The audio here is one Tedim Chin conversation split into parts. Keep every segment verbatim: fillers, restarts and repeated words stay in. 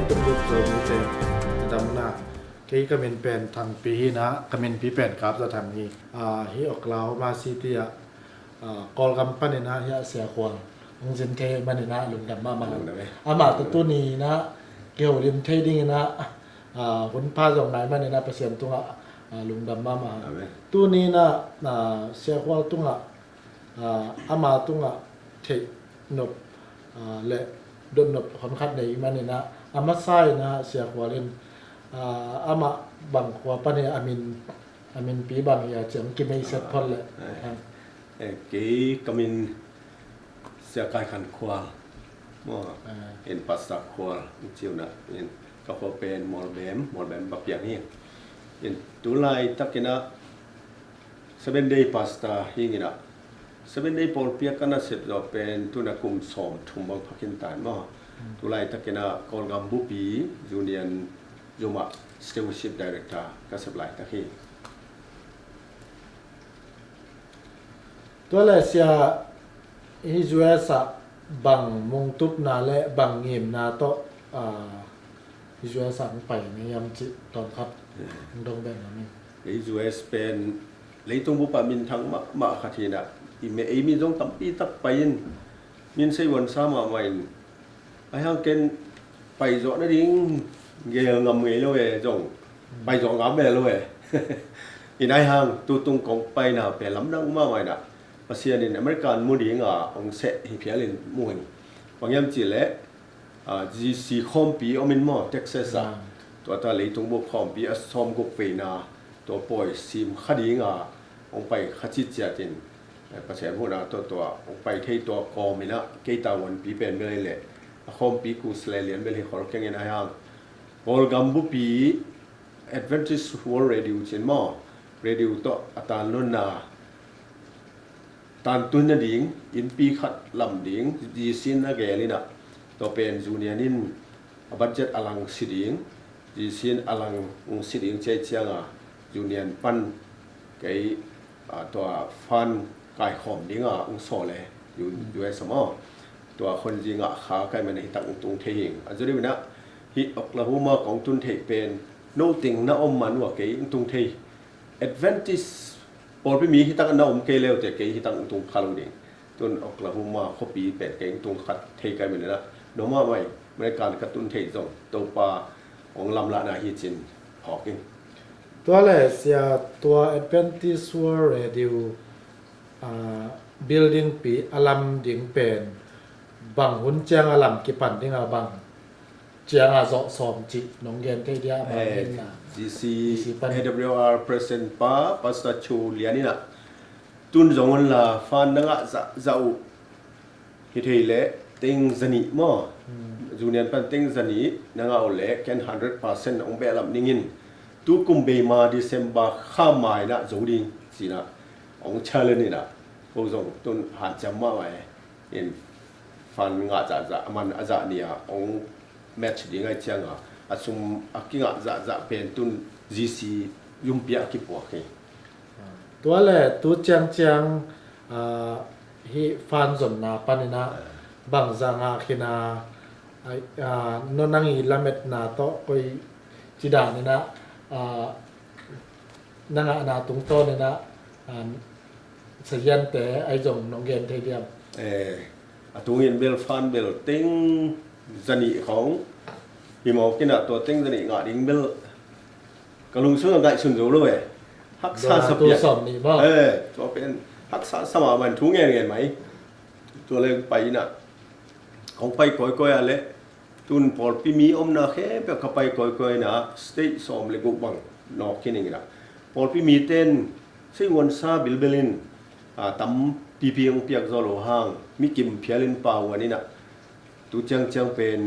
Kum group Zomite damna. Kei ka min pen Thangpi hi na, ka minpi pen Kap Za Thang hi. Ah, hi Oklahoma City ah, ah, Kawlgam panin ah hi a Sia Khual hong zin thei manin ah lungdam mahmah. Lungdam e. Amah tawh tuni in ah kiholim thei dingin ah, ah, hun pha zong nai manin ah Pasian tungah, ah, lungdam mahmah. Amen. Tuni in ah, ah, Sia Khual tungah, ah, ama tungah theih nop, ah, le dot nop hon khat nei manin ah, a masa in ah Sia Khual in, ah, amah bang khua pan hi a, a min, a minpi bang hi a, ciang kimei set phot le. Ah, eh, kei ka min Sia Kai Khan Khual maw, ah, in Pastor Khual in ci uh na, in ka khua pen Mawlbem, Mawlbem Bapiang hi. In tu laitakin ah Seven Day Pastor hi ing in ah, Seven Day pawlpi ah ka nasep zawh pen tu in ah kum sawmthum bang pha khin ta in maw. Hmm. Tu laitakin ah Kawlgam bupi Union Zoom ah Stewardship Director ka sep laitak hi. Tua le Sia, hi U S ah bang mungtupna le bang ngimna tawh, ah, hi U S ah hong pai na hiam cih tawmkhat hong dong beh nuam ing. Hi U S pen leitung bup ah minthang mahmah khat hi in ah, i me ei mi zong tampi tak pai in, min sei uansa mahmah in, ahi hang ken paizawh nading gel ngam ngei lo e, zong paizawh ngam ve lo e. In ahi hang tutung kong paina pen lamdang mahmah in ah, Pasian in American mu ding a hong seh hi phial in mu hi. Bang hiam cih leh, ah, G C khawmpi om in maw, Texas ah. Ah. Tua ta leitung bup khawmpi a sawmguk veina tua pawi sim kha ding a hong pai kha citciat in, eh, Pasian huhna tawh tua hong pai thei tua kawm in ah, kei ta uanpi pen bel hi leh a khawmpi ku sele lian bel hi khol keng in ahi hang, Kawlgam bupi Adventist World Radio cin maw, radio tawh a tanlunna tantun nading, innpi khat lam ding, G C in a gel in ah, tua pen Union in a budget a lang si ding, G C in a lang hong si ding ci ahih ciang a, Union pan kei, ah, tua fund kaikhawm ding a hong sawl e, U-, U S ah maw. Tua khon zing ah kha kai man hi tak hong tung thei hi ing. A zuri in ah, hi Oklahoma kong tun theih pen, no teng na om man uh a kei hong tung thei. Adventist pawlpi mi hi tak na om kei le uh teh kei hi tak hong tung kha lo ding. Tun Oklahoma khuapi pen kei hong tung kha thei kai man in ah, no mahmah in American ka tun theih zong Topa hong lamlahna hi cin phawk ing. Tua le Sia, tua Adventist World Radio, ah, building pi a lam ding pen bang hun ciang a lam kipan ding a, bang ciang a zawh sawm cih nong gen thei dia, bang, eh, gen na. G C, G C pan. A W R President pa, Pastor Chu Lian in ah, tun zong un la fund na ngah zahzah uh hi thei leh teng zanih maw. Hmm. Union pan teng zanih na ngah uh leh ken hundred percent hong behlap ning in, tu kum bei ma December kha ma in ah zo ding ci in ah hong challenge in ah, ko zong tun hanciam mahmah e. In fund ngah zahzah, a man a zah ni a hong match ding ahih ciang a, a sum a kingah zahzah pen tun G C zumpi ah a kipuak hi. Tua le tu ciangciang, ah, hih fund zonna pan in ah, ah, bangzah ngah khin a, ah, no nang i lametna tawh koi ci dan in ah, ah, na ngahna tungtawn in ah, ah, saziante ahi zong nong gen thei diam? Eh, a tungin bel fund bel teng zanih khawng hi mawk in ah, tua teng zanih ngah ding bel ka lungsim a ngaihsun zo lo e. Haksa sa piak. Dollar tul sawm nih maw? Eh, tua pen haksa sa mahmah in, thu ngen ngen mai. Tua leng pai in ah, kong pai kawikawi a leh, tun pawlpi mi omna khempeuh ka pai kawikawi in ah, state sawm le guk bang nawk khin ing in ah, pawlpi mite in sei uansa bilbel in, ah, tampipi hong piak zaw lo hang, mi kim phial in pau uan in ah, tu ciangciang pen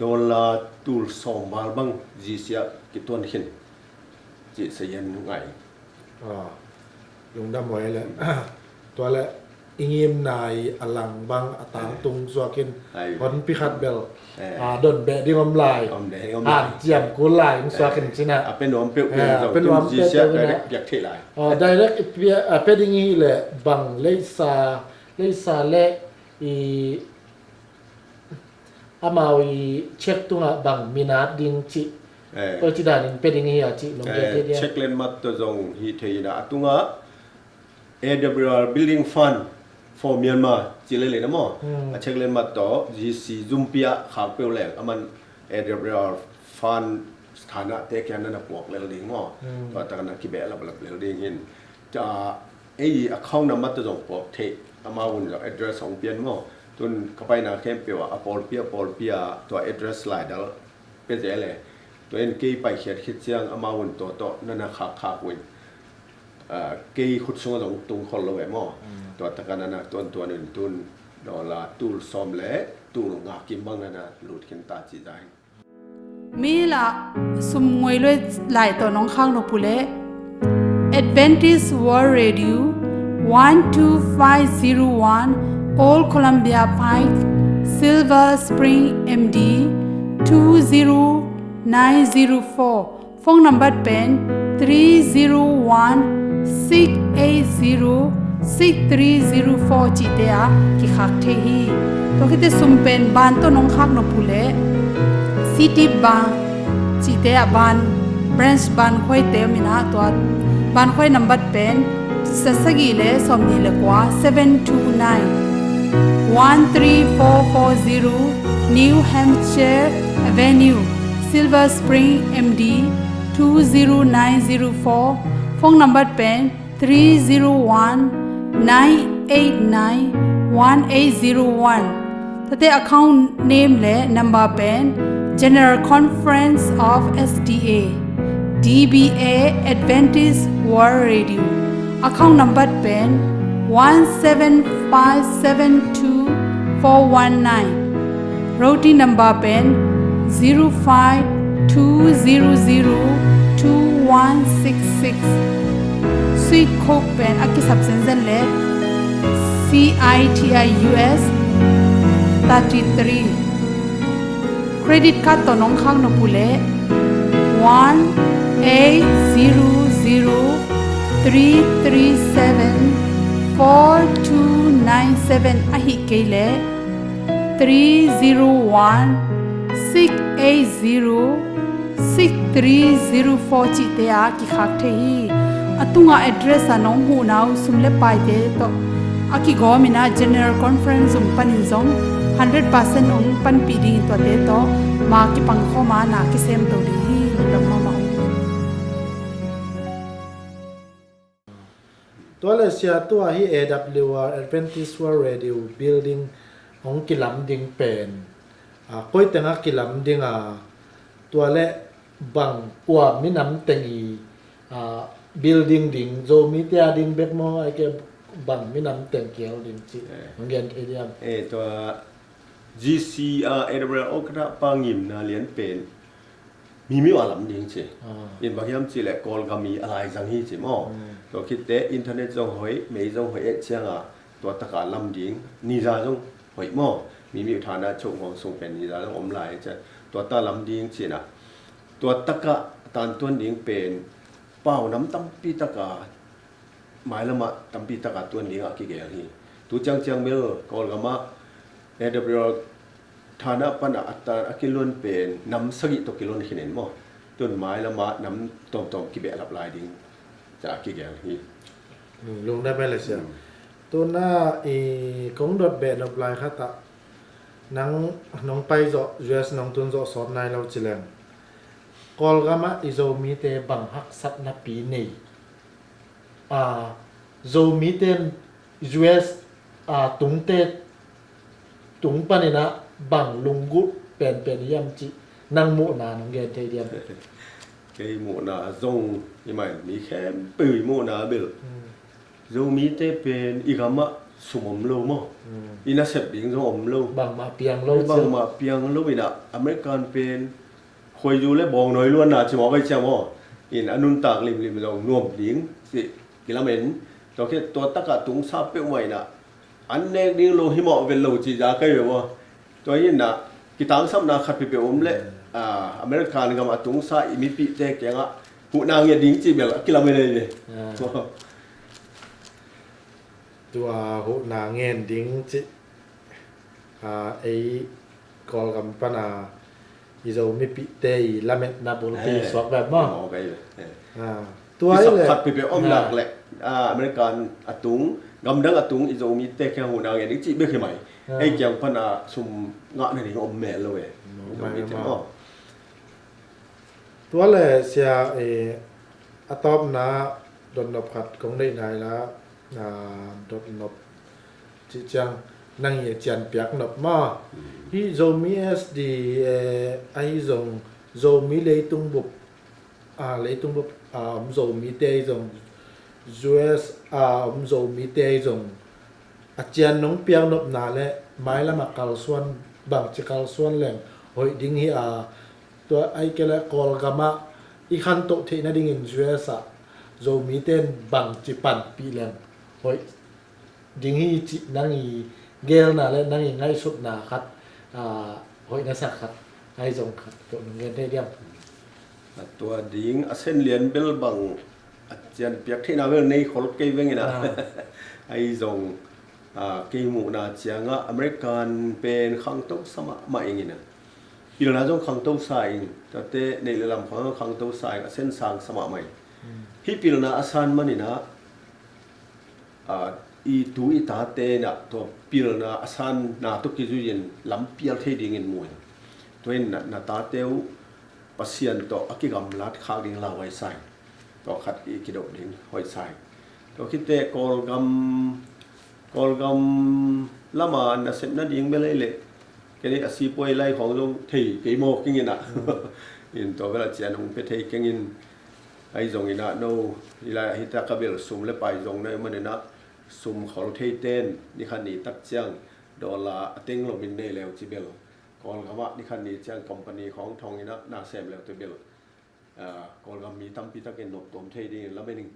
dollar tul sawm val bang G C ah kituan khin cih sazian ngai. Ah, lungdam huai le. Tua le i ngimna i a lang bang a tangtung suak in, ai, honpi khat bel, eh, ah, don beh ding om lai. Om ding om lai. Hanciam kul lai hong suak in, eh, ci in ah. A pia nuam peuhpeuh, eh, zong a pia nuam peuhpeuh in ah. Tun G C ah direct piak theih lai. Oh, direct i pia, a pia ding hi leh bang leisa, leisa le i amau i check tungah bang minat ding cih, eh, oi, ci danin pe ding hi a cih nong gen thei dia? Check len mat tawh zong hi thei in a, a tungah A W R Building Fund for Myanmar ci lel in a maw. Hmm. A check len mat tawh G C zumpi ah khak peuh leng aman A W R fund thanate kiang na na puak lel ding maw. Hmm. Tua tak na kibehlap lap lel ding hin. Ei account number tawh zong puak theih, amau un zong address hong pian maw. Tun ka paina khempeuh ah a pawlpi a pawlpi ah tua address laidal pia zel e. Tua in kei paikhiat khit ciang amau un tua tawh na na khakkhak uh in, ah, kei khut sungah zong tung khol lo e maw. Mm. Tua takah na na tuantuan in tun dollar tul sawm le tul nga kim bang na na lut khin ta cih za hi. Mi la sum ngoi loi lai tawh nong khak nop uh leh, Adventist World Radio, one two five zero one, Old Columbia Pike, Silver Spring, M D, two zero nine zero four. Phone number pen three zero one six eight zero six three zero four cihte ah kikhak thei hi. Tua khit teh sum pen ban tawh nong khak nop uh leh, City Bank cihte ah ban, branch bankhuaite om in a, tua bankhuai number pen za sagih le sawmnih le kua, seven two nine, one three four four zero, New Hampshire Avenue, Silver Spring, M D, two zero nine zero four. Phone number pen three zero one nine eight nine one eight zero one. Tate account name le number pen General Conference of S D A, D B A Adventist World Radio. Account number pen one seven five seven two four one nine. Roti number pen zero five two zero zero two one six six. Swift code pen a kisap zenzen le C I T I U S thirty three. Credit card tawh nong khak nop uh leh one eight zero zero three three seven four two nine seven, ahih kei leh three zero one six eight zero six three zero four cihte ah kikhak thei hi. A tungah address ah nong huhna uh sum le paite tawh a kigawm in a, General Conference zong panin zong hundred percent hong panpih dingin tuate tawh ma kipang khawm a na kisem to ding hi. Lungdam mahmah ung. Tua le sia, tua hi A W R, Adventist World Radio Building hong kilam ding pen, a, koi tengah kilam ding a, tua le bang kua minam teng i, a, building ding, Zomite a ding bek maw, ahih kei bang minam teng kihel ding cih, eh, hong gen thei diam? Eh, tua G C a, A W R awkna pa ngimna lian pen Mimiu a lam ding ci. Ah. In bang hiam cih leh Kawlgam i a laizang hi ci maw. Hmm. Tua khit teh internet zong hoih, mei zong hoih eh ciangah tua takah lam ding, niza zong hoih maw. Mimiu thana choh ngawng sung pen niza zong om lai ciang tua ta lam ding ci na. Tua takah tantuan ding pen pau nam tampi takah mailamah tampi takah tuan dingah a kigel hi. Tu ciangciang bel Kawlgamah A W R thana panah a tan a kiluan pen nam sagih tawh kiluan khin in maw. Tun mailamah nam tawmtawm kibehlap lai ding ca a kigel hi. Hmm, lungdam e le sia. Hmm. Tuna i kong dot behnop lai khatah nang nong pai zawh, U S nong tun zawh sawt nai lo ci leng, Kawlgamah i Zomite bang haksatna pi nei? A, Zomite in U S, a, tungte tung panin ah bang lunggulh penpen hiam cih nang muhna nong gen thei diam? Kei muhna zong i mai mi khempeuh i muhna bel. Hmm. Zomite pen i gamah sum om lo maw. Hmm. I nasep ding zong om lo. Bangmah piang lo. Bangmah piang lo in ah American pen khuaizu le bawngnawi luanna ci mawk ei ciam aw. In a nuntak limlim zong nuam ding cih kilamen. Tua khit tua takah tungsa peuhmah in ah an nek ding lo hi mawh vet lo cih za kai ve maw. Tua hi in ah kitangsapna khat peuhpeuh om leh, ah, American gam a tungsa i mipihte kiangah huhna ngiat ding cih bel a kilamen ei ve. Ah. Tua huhna ngen ding cih, a, ei Kawlgam pana i Zomipihte i lametna bulpi suak bek maw? Tua i le khat pipi om nak le American a tung, gamdang a tung i Zomite kiang huhna ngen i cih bek hi mai. Ei kiang pana sum ngah nading om mel lo e. Zomite maw? Tua le sia, a tawpna dotnop khat kong neih nai la, dotnop cih ciang nang i a cianpiak nop maw? Hih Zomi S D A ahi zong Zomi leitung bup, leitung bup a om Zomite ahi zong, U S a om Zomite ahi zong a cian nong piak nopna le mailam a kalsuan, bangci kalsuan leng hoih ding hi a, tua ahi kei le Kawlgam ah i khantoh theih nadingin U S ah Zomite in bangci panpih leng hoih ding hi cih nang i gelna le nang i ngaihsutna khat, hoih na sak khat ahi zong khat tawh nong gen thei diam? A tua ding a sen lian bel bang a cianpiak theihna bel nei khol kei veng ina. Ahi zong kei muhna ciangah American pen khangto sa mahmah ing ina. Pilna zong khangto sa ing, tate neih le lam khang khangto sa ing, a sen sang sa mahmah ing. Hih pilna a san man ina, i tu i tate na tua pilna a sanna tawh kizui in lam pial thei dingin mu ing. Tua in na tate uh Pasian tawh a kigamlat khak ding lau hoih sa ing. Tua khat i kidop ding hoih sa ing. Tua khit teh Kawlgam, Kawlgam lama nasep nading bel ei le kei ni a sipuai lai khawng zong thei kei maw keng ina. In tua bel a cian hong pia thei keng in. Ahi zong ina no i lai a hita ka bel sum le pai zong na i man ina sum khol thei ten ni khat ni tak ciang dollar a teng lomin nei leu ci bel Kawlgam ah ni khat ni ciang company khawng thong ina na sem leu te bel Kawlgam mi tampi takin noptuam thei dingin lamen ing.